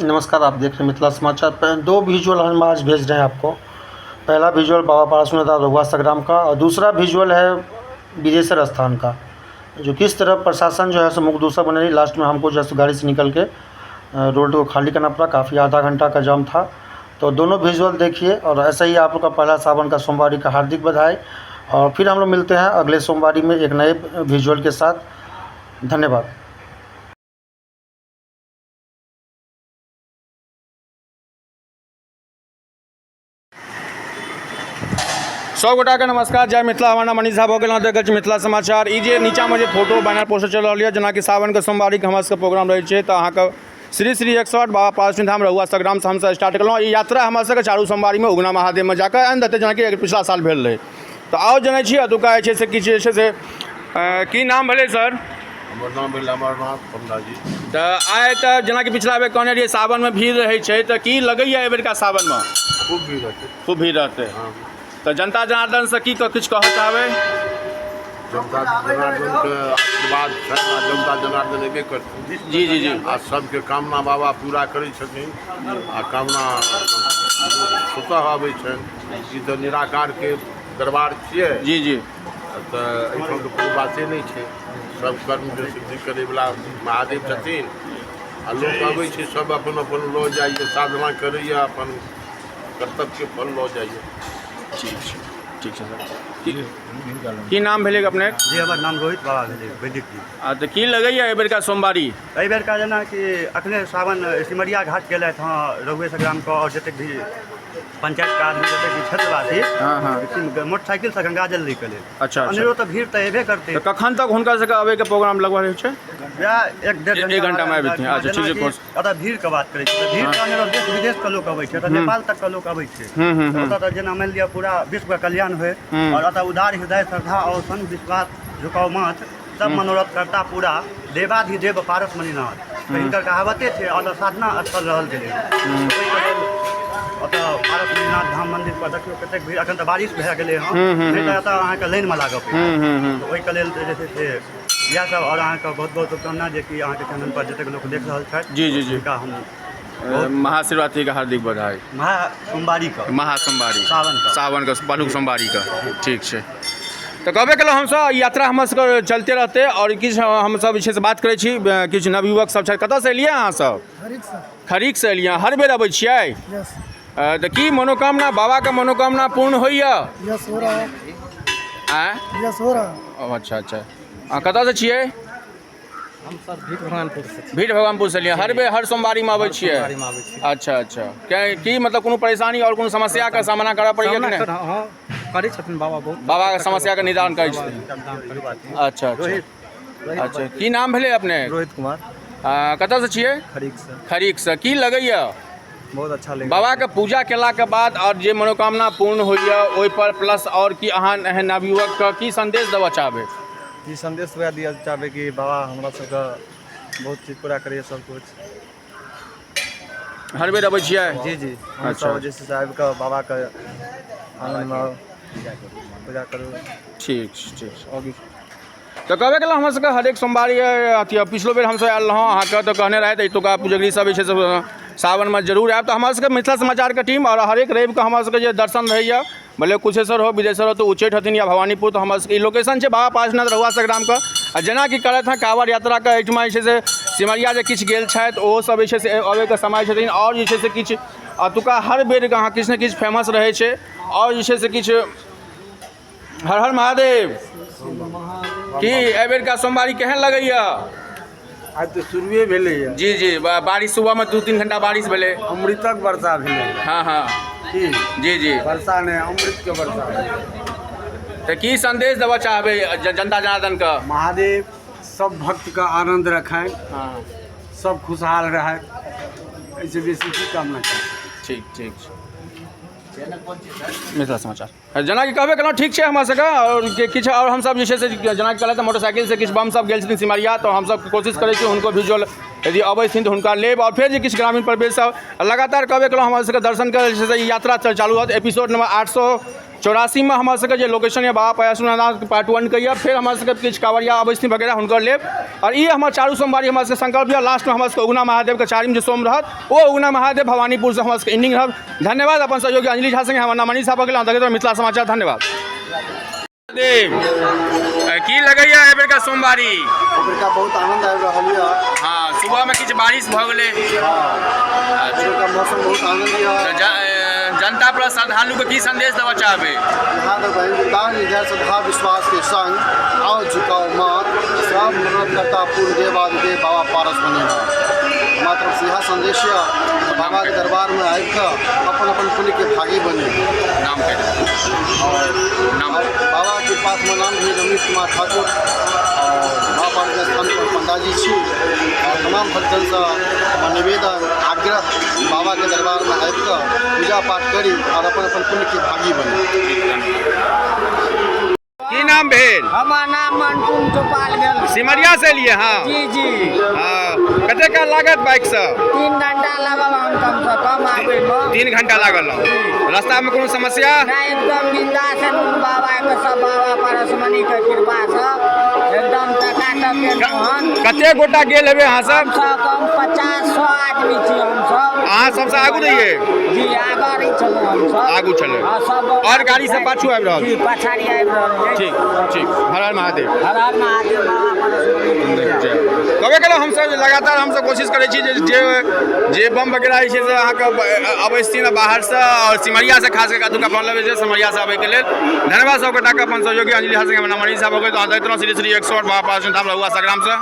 नमस्कार, आप देख रहे हैं मिथिला समाचार। दो विजुअल हम आज भेज रहे हैं आपको। पहला विजुअल बाबा पारसनाथ रहुआ संग्राम का और दूसरा विजुअल है बिदेसर स्थान का, जो किस तरह प्रशासन जो है सो मुख दूसरा बने रही। लास्ट में हमको जो है सो गाड़ी से निकल के रोड को खाली करना पड़ा। काफ़ी आधा घंटा का जाम था। तो दोनों विजुअल देखिए और ऐसे ही आप लोग का पहला सावन का सोमवारी का हार्दिक बधाई। और फिर हम लोग मिलते हैं अगले सोमवारी में एक नए विजुअल के साथ। धन्यवाद। सब गोटाके नमस्कार, जय मिथिला। हमर नाम मनीष झा भऽ गेल। अहाँ देख रहल छी मिथिला समाचार। ई जे नीचाँमे जे फोटो बैनर पोस्टर चलि रहल यऽ, जेनाकि सावनके सोमवारीके हमर सबके प्रोग्राम रहै छै, तऽ अहाँके श्री श्री 108 बाबा पारसनाथ धाम रहुआ संग्रामसँ हमसब स्टार्ट केलहुँ। ई यात्रा हमर सबके चारू सोमवारीमे उगना महादेवमे जाकऽ आनि देतै, जेनाकि पिछला साल भेल रहै। तऽ आउ जनै छी एतुका जे छै से किछु जे छै से की नाम भेलै सर? हमर नाम भेल अमरनाथ पंडा जी। तऽ आइ तऽ जेनाकि पिछला बेर कहने रहियै सावनमे भीड़ रहै छै, तऽ की लगैया एहि बेरका सावनमे? खूब भीड़ रहतै। खूब भीड़ रहतै। हँ। तऽ जनता जनार्दनसँ की किछु कहऽ चाहबै? जनता जनार्दनके आशीर्वाद छनि आ जनता जनार्दन एबे करथिन। जी जी जी। आ सबके कामना बाबा पूरा करै छथिन आ कामना स्वतः अबै छनि। ई तऽ निराकारके दरबार छियै। जी जी। तऽ एहिठाम तऽ कोनो बाते नहि छै। सब कर्मके सिद्धि करैवला महादेव छथिन आ लोक अबै छै, सब अपन अपन लऽ जाइए, साधना करैए, अपन कर्तव्यके फल लऽ जाइए। ठीक छै, ठीक छै सर। की नाम भेलै अपने? जी, हमर नाम रोहित बाबा भेलै, वैदिक जी। आ तऽ की लगैए एहि बेरका सोमवारी? एहि बेरका जेनाकि अखने सावन सिमरिया घाट गेलथि हँ रघुए संग्रामके आओर जतेक भी पंचायतके आदमी, जतेक भी क्षेत्रवासी हँ हँ मोटरसाइकिलसँ गंगाजल लैके लेल। अच्छा। अनेरो तऽ भीड़ तऽ हेबे करतै। तऽ कखन तक हुनका सबके अबैके प्रोग्राम लगभग रहै छै? वएह एक डेढ़ एक घंटामे आबि जेथिन। अच्छा, ठीक छै। एतऽ भीड़के बात करै छी तऽ भीड़ तऽ अनेरो देश विदेशके लोक अबै छै, एतऽ नेपाल तकके लोक अबै छै। ओतऽ तऽ जेना मानि लिअ पूरा विश्वके कल्याण होइ आओर एतऽ उदार हृदय श्रद्धा आओर संग विश्वास झुकाउ माथ सब मनोरथ करता पूरा देवाधिदेव पारस मणिनाथ, तऽ हिनकर कहावते छै। ओतऽ साधना स्थल रहल गेलै, ओहिके लेल ओतऽ पारस मणिनाथ धाम मन्दिर पर देखियौ कतेक भीड़। एखन तऽ बारिश भए गेलै हँ, नहि तऽ एतऽ अहाँके लाइनमे लागऽ पड़त। तऽ ओहिके लेल जे छै से इएह सब। आओर अहाँके बहुत बहुत शुभकामना जे कि अहाँके चैनल पर जतेक लोक देख रहल छथि, जी जी जी हुनका हम महाशिवरात्रिके हार्दिक बधाई। महा सोमवारीके। महासोमवारी। सावनके। सावनके पहिलुक सोमवारीके। ठीक छै। तऽ कहबे केलहुँ हमसभ, ई यात्रा हमर सबके चलते रहतै। आओर किछु हमसभ जे छै से बात करै छी, किछु नवयुवक सब छथि। कतऽसँ एलियै अहाँसभ? खरीकसँ एलियै। हर बेर अबै छियै? तऽ की मनोकामना, बाबाके मनोकामना पूर्ण होइए? यस, हो रहा है। आँय? यस, हो रहा है। ओ अच्छा अच्छा। अहाँ कतऽसँ छियै? हमसब भीख भगवानपुरसँ छी। भीठ भगवानपुरसँ एलियै। हर बेर हर सोमवारीमे अबै छियै? सोमवारीमे आबै छियै। अच्छा अच्छा। की मतलब कोनो परेशानी आओर कोनो समस्याके सामना करऽ पड़ैए कि सामना नहि? हँ, करै छथिन बाबा बहुत। बाबाके समस्याके निदान करै छथिन। निदान करै छथिन। अच्छा अच्छा अच्छा। की नाम भेलै अपने? रोहित कुमार। कतऽसँ छियै? खरीकसँ। खरीकसँ। की लगैए? बहुत अच्छा लगैए। बाबाके पूजा केलाके बाद आओर जे मनोकामना पूर्ण होइए ओहिपर प्लस आओर की अहाँ एहन नवयुवकके की सन्देश देबऽ चाहबै? ई सन्देश वएह दिअ चाहबै कि बाबा हमरा सबके बहुत चीज पूरा करैए सब कुछ। हर बेर अबै छियै? जी जी, हमसब जे छै से आबि कऽ बाबाके आङ्गनमे पूजा करू। ठीक छै, ठीक छै। तऽ कहबे केलहुँ, हमर सबके हरेक सोमवारी अथी पिछलो बेर हमसब आयल रहौँ अहाँके, तऽ कहने रहथि एतुका पुजगरी सब जे छै से सावनमे जरूर आयब। तऽ हमर सबके मिथिला समाचारके टीम आओर हरेक रविके हमर सबके जे दर्शन रहैए, भले कुशेश्वर हो, बिदेश्वर हो, तऽ उच्चैठ हथिन या भवानीपुर, तऽ हमर सबके ई लोकेशन छै बाबा पारसनाथ रहुआ संग्रामके। आ जेनाकि करथि हँ काँवर यात्राके एहिठमा जे छै से सिमरिया जे किछु गेल छथि, ओहो सब जे छै से अबैके समय छथिन। आओर जे छै से किछु एतुका हर बेरके अहाँ किछु ने किछु फेमस रहै छै। आओर जे छै से किछु हर हर महादेव। की एहि बेरका सोमवारी केहन लगैया? आइ तऽ शुरुए भेलैए। जी जी। बारिश सुबहमे 2-3 घंटा बारिश भेलै। अमृतक वर्षा भेलै। हँ हँ। की जी जी। वर्षा नहि, अमृतके वर्षा भेलै। तऽ की संदेश देबऽ चाहबै जनता जनार्दनके? महादेव सब भक्तके आनन्द रखनि। हँ। सब खुशहाल रहथि, एहिसँ बेसी की कामना चाही। ठीक ठीक छै। मिथिला समाचार जेनाकि कहबे केलहुँ, ठीक छै हमर सबके। आओर किछु आओर हमसब जे छै से जेनाकि कहलथि मोटरसाइकिलसँ किछु बम सब गेल छथिन सिमरिया, तऽ हमसब कोशिश करै छी हुनको विजुअल यदि अबै छथिन तऽ हुनका लेब। आओर फेर जे किछु ग्रामीण परिवेश सब लगातार कहबे केलहुँ, हमर सबके दर्शनके जे छै से ई यात्रा चालू रहत। एपिसोड नंबर 800 84मे हमर सबके जे लोकेशन यऽ बाबा पारसनाथ पार्ट 1 के यऽ। फेर हमर सबके किछु कांवरिया अबै छथिन वगैरह हुनकर लेब। आओर ई हमर चारू सोमवारी हमर सबके संकल्प यऽ। लास्टमे हमर सबके उगना महादेवके चारिम जे सोम रहत ओ उगना महादेव भवानीपुरसँ हमर सबके एंडिंग रहत। धन्यवाद। अपन सहयोगी अंजलि झा संगे हमर नाम मनीष झा भऽ गेल। अहाँ देखैत रहू मिथिला समाचार। धन्यवाद। देव की लगैया एहि बेरका सोमवारी? एहिबेरका बहुत आनंद आबि रहल यऽ। हँ, सुबहमे किछु बारिश भऽ गेलै। एहिबेरका मौसम बहुत आनंद यऽ। जनता प्लस श्रद्धालुके की संदेश देबऽ चाहबै? यहाँ तक दान हृदय श्रद्धा विश्वास के संग आओ झुकाओ माथ, सब मनोरथ करता पूर्ण देवादिदेव बाबा पारस मणिनाथ। हमरा तरफ से इएह संदेश यऽ, बाबाके दरबारमे आबि कऽ अपन अपन पुण्यके भागी बनी। नाम कहि और नाम। बाबा के पास हमर नाम भेल अमित कुमार ठाकुर और बाबा पारस स्थान पर पंडाजी छी। और तमाम भक्तजनसँ हमर निवेदन आग्रह, बाबाके दरबारमे आबि कऽ पूजा पाठ करी और अपन अपन पुण्यके भागी बनी। की नाम भेल? हमर नाम मंटून चौपाल भेल। सिमरिया से एलियै? हँ जी जी। हँ, कते काल लागत बाइकसँ? 3 घंटा लागल हन कम से कम आबैमे। 3 घंटा लागल हँ। रास्तामे कोनो समस्या नहि, एकदम बिंदास। बाबा के सब बाबा पारसमणि के कृपा से एकदम टकाटक एलहुँ हन। कते गोटा गेल हेबै अहाँ सब? कम से कम 50-100 आदमी छी हमसब। अहाँ सबसँ आगू रहियै? जी, आगाँ रही छलहुँ हमसब। आगू छलै। हँ, सब आओर गाड़ी सब पाछू आबि रहल? जी, पछाड़ी आबि रहल। ठीक ठीक। हर हर महादेव। हर हर महादेव, बाबा पारसमणि के जय। कहबे केलहुँ हमसब लगातार हमसब कोशिश करै छी जे जे जे बम वगैरह जे छै से अहाँके अबै छथिन बाहरसँ आओर सिमरियासँ खास कऽ एतुका प्रॉब्लम जे छै सिमरियासँ आबैके लेल। धन्यवाद सब गोटाके। अपन सहयोगी अंजलि झा संगे हमर नाम मनीष झा भऽ गेल। तऽ दैत रहौं श्री श्री 108 बाबा पारस धाम रहुआ संग्रामसँ।